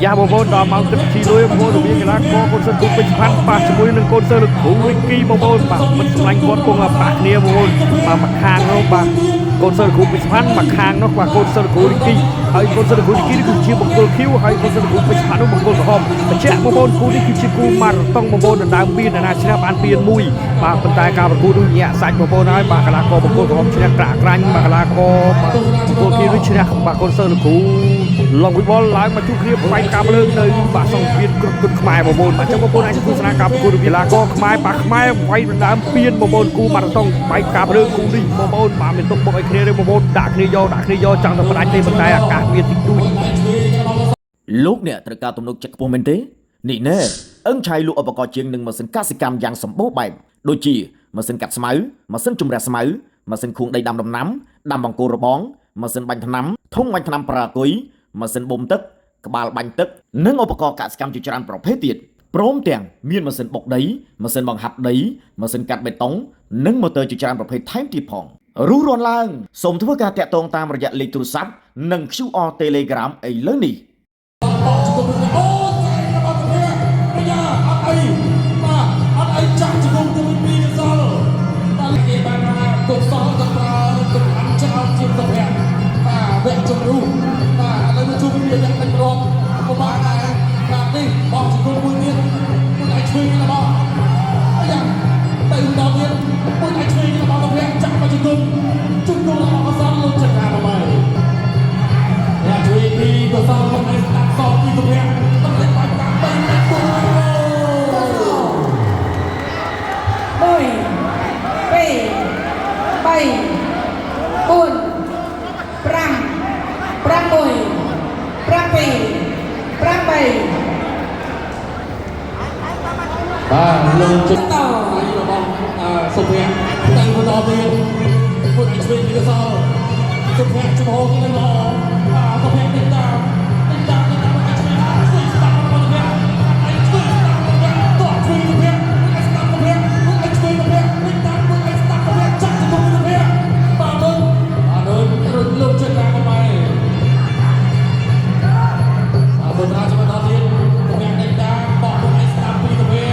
យ៉ាបងប្អូនដល់ម៉ោងគិតជីលុយបងប្អូនរវាងកីឡាករកូនសិស្សគ្រូពេជ្រផាន់ប៉ះជាមួយនឹងកូនសិស្សលោកគ្រូវិគីបងប្អូនបាទមិត្តសម្លាញ់គាត់គង់ប៉ះគ្នាបងប្អូនបាទមកខាងនោះបាទកូនសិស្សគ្រូពេជ្រផាន់មកខាងនោះបាទកូនសិស្សគ្រូវិគីហើយកូនសិស្សគ្រូវិគីនេះគឺជាបង្គោលខៀវហើយកូនសិស្សគ្រូពេជ្រផាន់នោះបង្គោលក្រហមបញ្ជាក់បងប្អូនគូនេះគឺជាគូម៉ារ៉ាតុងបងប្អូនដណ្ដើមពានណាឈ្នះបានពានមួយបាទប៉ុន្តែការប្រកួតនោះញាក់សាច់បងប្អូនហើយបាទកីឡាករបង្គោលក្រហមឈ្នះក្រាក់ក្រាញ់បាទកីឡាករបាទបង្គោលខៀវនេះឈ្នះបាទកូនសិស្សលោកគ្រូឡុងវិបុលឡើងមកជួបគ្នាបាញ់កាប់លើកនៅបាទសង្វៀនគ្រប់គុណខ្មែរបងប្អូនបាទអញ្ចឹងបងប្អូនអាចទស្សនាការប្រកួតកីឡាករខ្មែរបាទខ្មែរវាយដណ្ដើមពានបងប្អូនគូម៉ារ៉ាតុងបាញ់កាប់លើកគូនេះបងប្អូនបាទមានទុកបុកឲ្យគ្នាទេបងប្អូនដាក់គ្នាយកដាក់គ្នាយកចង់តែផ្ដាច់ទេប៉ុន្តែអាកាសវាតិចតួច លោកអ្នកត្រូវការទំនុកចិត្តខ្ពស់មែនទេនេះណែអឹងឆៃលក់ឧបករណ៍ជាងនិងម៉ាស៊ីនកសិកម្មយ៉ាងសម្បូរបែបដូចជាម៉ាស៊ីនកាត់ស្មៅម៉ាស៊ីនជំរះស្មៅម៉ាស៊ីនខួងដីដាំដំណាំដាំបង្គោលរបងម៉ាស៊ីនបាញ់ថ្នាំធុងបាញ់ថ្នាំប្រាគុយម៉ាស៊ីនបូមទឹកក្បាលបាញ់ទឹកនិងឧបករណ៍កសិកម្មជាច្រើនប្រភេទទៀតព្រមទាំងមានម៉ាស៊ីនបុកដីម៉ាស៊ីនបង្ហាប់ដីម៉ាស៊ីនកាត់បេតុងនិងម៉ូទ័រជាច្រើនប្រភេទថែមទៀតផងរុះរាន់ឡើងសូមធ្វើការតាក់ទងតាមរយៈលេខទូរស័ព្ទនិង QR Telegram ឥឡូវនេះ បោកជង្គង់អូតែរបស់សុភ័ក្រយ៉ាអត់អីបាទអត់អីចាក់ជង្គង់ទៅពីកសលបាទគេបានថាកុសលក៏ប្រើកម្លាំងច្រើនជាងសុភ័ក្របាទវគ្គជំរុះបាទឥឡូវមកជួបគ្នាយ៉ាងតិចរាប់ពិបាកដែរបាទនេះបោកជង្គង់មួយទៀតមួយដៃឆ្វេងរបស់អាយ៉ាទៅដល់ទៀតមួយដៃឆ្វេងរបស់សុភ័ក្រចាក់មកជង្គង់ជង្គង់របស់កសលលុតចកាមកហើយ អ្នកជួយពីកសលមកឲ្យស្ដាប់សពីសុភ័ក្រតម្លេចបាច់កាប់3ម៉ែត្រ4 1 2 3 4 5 6 7 8 បាទលោកជិត ត របស់សុភ័ក្រទៅបន្តទៀតពុទ្ធឆ្វេងពីកសលសុភ័ក្រចំហគេនៅល្អបាទសុភ័ក្រតិចតាមតិចតាមតិចតាមឲ្យឆ្វេងឆ្វេងស្ដាប់របស់សុភ័ក្រឲ្យឆ្វេងស្ដាប់សុភ័ក្រតោះឆ្វេងសុភ័ក្រឲ្យស្ដាប់សុភ័ក្រឲ្យឆ្វេងសុភ័ក្រតិចតាមឲ្យស្ដាប់សុភ័ក្រចាក់ជង្គង់សុភ័ក្របាទមើលបាទមើលរុញលោកជិតតាមមកហើយ អើបើថាចំណតទៀតពងដេញតាមបោកពុកឲ្យស្ដាប់ពីទៅវា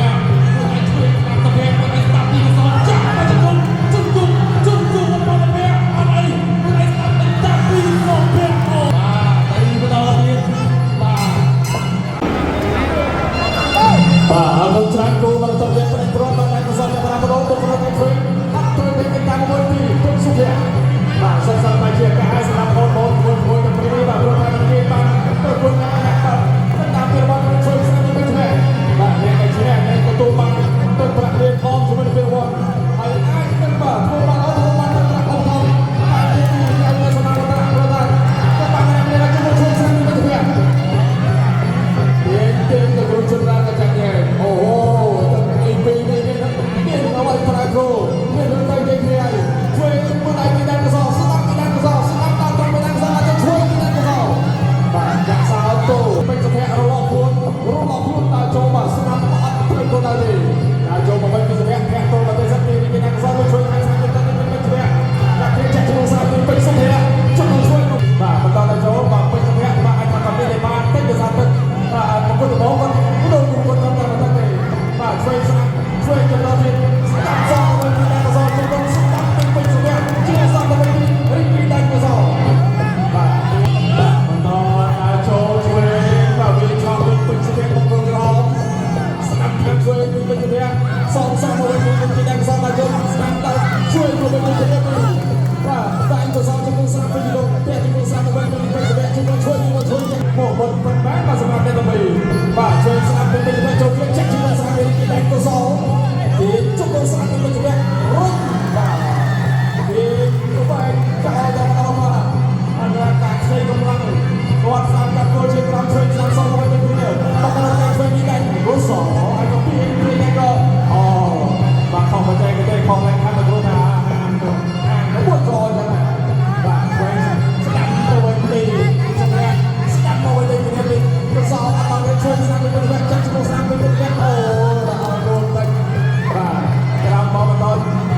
ពុកឲ្យជួយស្ដាប់ទៅវាពុកឲ្យស្ដាប់ពីកសលចាក់មកជង្គង់ជង្គង់ជង្គង់របស់ទៅវាអត់អីពុកឲ្យស្ដាប់ដេញតាមពីសងភៈអូបាទទៅបន្តទៀតបាទបាទអរគុណច្រើនគូមកទៅវាប្រេងព្រមបាទកសលចាប់ប្រាំដងទៅប្រេងធ្វើអត់ត្រូវតែតាមមួយពីពុកសុភ័ក្របាទសិក្សាបាយជាកាយសម្រាប់បងប្អូនមួយមួយទៅព្រីបាទព្រោះថាគេបានប្រគល់ណាស់បាទតាមពីរបស់ជួយស្នាមទៅឆ្នេះបាទអ្នកដែលឈ្នះអ្នកទទួលបានទឹកប្រាក់រៀលផងជាមួយនឹងពេលវត្តហើយអាចនឹងបាទធ្វើបានអត់ធ្វើបានទឹកប្រាក់អត់ផងបាទទីទីឲ្យនៅសមាវតាព្រោះថាក៏បានអ្នកដែលជួយស្នាមទៅឆ្នេះ ទៀងទៀងទៅគ្រូជំរាបកចាញ់អូហូទឹកទី2នេះមានអ្វីប្រែគ្រូមានរឿងទៅនិយាយគ្នាហើយជួយមើលដៃពីដើមកសស្ដាប់ពីដើមកសស្ដាប់ដល់ត្រង់ពីដើមកសអាចជួយពីដើមកសបាទចាក់សោតូពេញសុភ័ក្ររលកខ្លួនរលកខ្លួនដើរចូលមកស្ដាប់អត់ព្រឹកខ្លួនដែរទេដើរចូលមកវិញពីសុភ័ក្រធាក់ទល់មកទៅសិនពីពីដើមកសជួយខាងស្ដាប់ទៅទៅពេញសុភ័ក្រដាក់គ្នាចាក់ចូលស្ដាប់ពីពេញសុភ័ក្រចង់ជួយបាទបន្តទៅចូលបាទពេញសុភ័ក្របាទអាចថាក៏មានតែបានតិចដោយសារទឹក បាទប្រគល់ដំបងគាត់ដូចគាត់តាមតែតែទេបាទជួយស្ដាប់ជួយចំណងទៀតស្ដាប់សងទៅពីដើមកសជួយទៅស្ដាប់ទៅពេញសុវៈជាសងទៅពីរីពីដើមកសបាទបន្តដើរចូលជួយបាទវាឆោតទៅពេញសុវៈមកក្រហមស្ដាប់ខាងជួយពីពេញសុវៈសងសងមកវិញពីដើមកសដល់ចូលស្ដាប់ដល់ជួយទៅពេញសុវៈបាទតែកសជំនួសស្ដាប់ពីលោកតែជំនួសស្ដាប់ទៅវិញពីពេញសុវៈជួយជួយជួយមកមិនមិនបានបាទសម្រាប់អ្នកដើម្បីបាទជួយស្ដាប់ពីពេញសុវៈចូលជួយចាក់ជំនួសស្ដាប់ពីដើមកសទីជុំស្ដាប់ពីពេញសុវៈរុញបាទទីទៅបែកចោលដល់អស់មកអន្តរការខ្ចីកម្លាំងគាត់ស្ដាប់កាត់គោជាក្រំជួយស្ដាប់សងទៅវិញគ្នាបកការជួយពីដៃរសហើយក៏ពីពីដៃក៏អូបាទខំបច្ចេកទេសខំឡើងខាងទៅថាអានអានមួយក្រចឹងបាទជួយស្ដាប់ទៅវិញទីសម្រាប់ស្ដាប់មកវិញទីគ្នាពីរសអត់ដល់ជួយស្ដាប់ពីវិញចាក់ឈ្មោះស្ដាប់ពីវិញអូបាទអរគុណបាទក្រោមមកបន្ត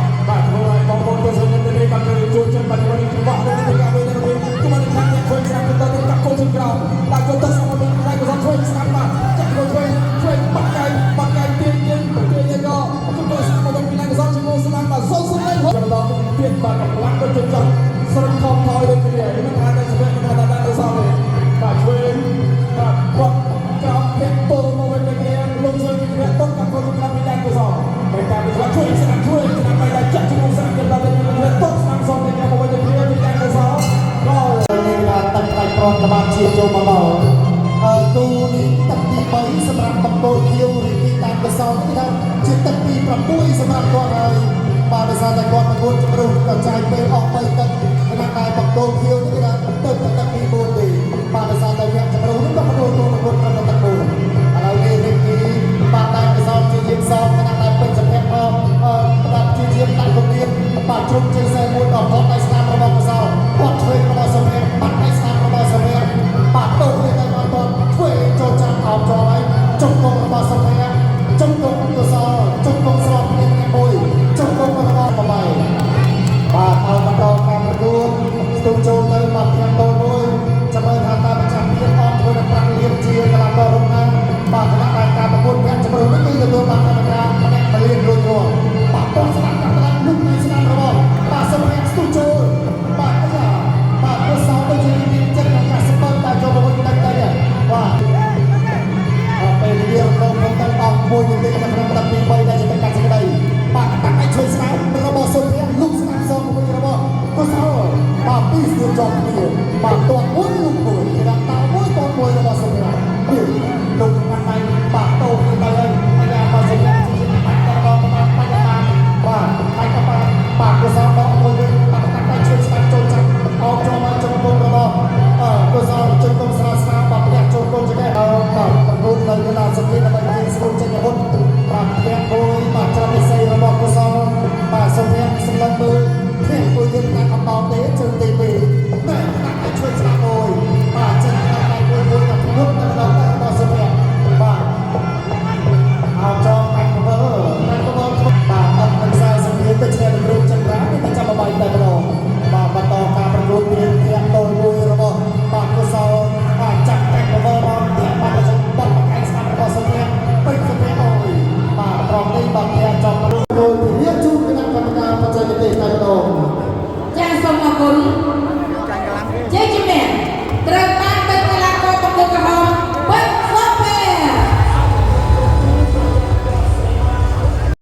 រដ្ឋបាលជាតិចូលមកដល់អឺគូនេះទឹកទី3សម្រាប់បង្គោលខៀវរីគីតានកសលនេះថាជាទឹកទី6សម្រាប់គាត់ហើយបាទដោយសារតែគាត់ប្រកួតជំរុះក៏ចាយពេលអស់3ទឹកខណៈតែបង្គោលខៀវនេះគេថាទឹកតែទឹកទី4ទេបាទដោយសារតែវគ្គជំរុះនេះក៏ប្រកួតគូប្រកួតត្រឹមតែទឹក4ឥឡូវនេះរីគីបាទតានកសលជាយាមសងខណៈតែពេញសម្ភារអឺផ្ដាប់ជាយាមដាក់គម្រាមបាទជ្រុំជើងខ្សែមួយដល់ផុតដៃស្នាមរបស់កសលគាត់ឆ្វេងរបស់សម្ភារបាត់ដៃស្នាមរបស់សម្ភារបាទតោនេះតែអត់ទាន់ធ្វើចូលចាំអោបជាប់ហើយជុំគងរបស់សម្ភារជុំគងកសលជុំគងស្របគ្នាមួយជុំគងរបស់បបាយបាទឲ្យបន្តការប្រកួតស្ទូចូលទៅបាទខាងតូមួយចាំមើលថាតើម្ចាស់ទៀតអត់ធ្វើនឹងប្រាក់លានជាកីឡាកររុំណាបាទគណៈដែលការប្រកួតវគ្គជម្រុះនេះគឺទទួលបានកម្មការម្នាក់មួយលានរួចរាល់បាទតស្ដាប់កាត់លុកនៃស្នាមរបស់បាទសម្រាប់ស្ទូចូលបាទអាយ៉ាបាទកសលទៅជាមានចិត្តក្នុងការស្ពើតែចូលមកវិញតិចតិចបាទពេលនេះរំលងទៅអស់មួយនាទីនៅក្នុងទឹកទី3ដែលជាទឹកកាត់សេចក្តីបាទតាក់ឲ្យជួយស្នាមរបស់សុភ័ក្រលុកស្នាមសងវិញរបស់កុសលបាទពីស្ទួចជាប់គ្នាបាទទាត់មួយលុកមួយ។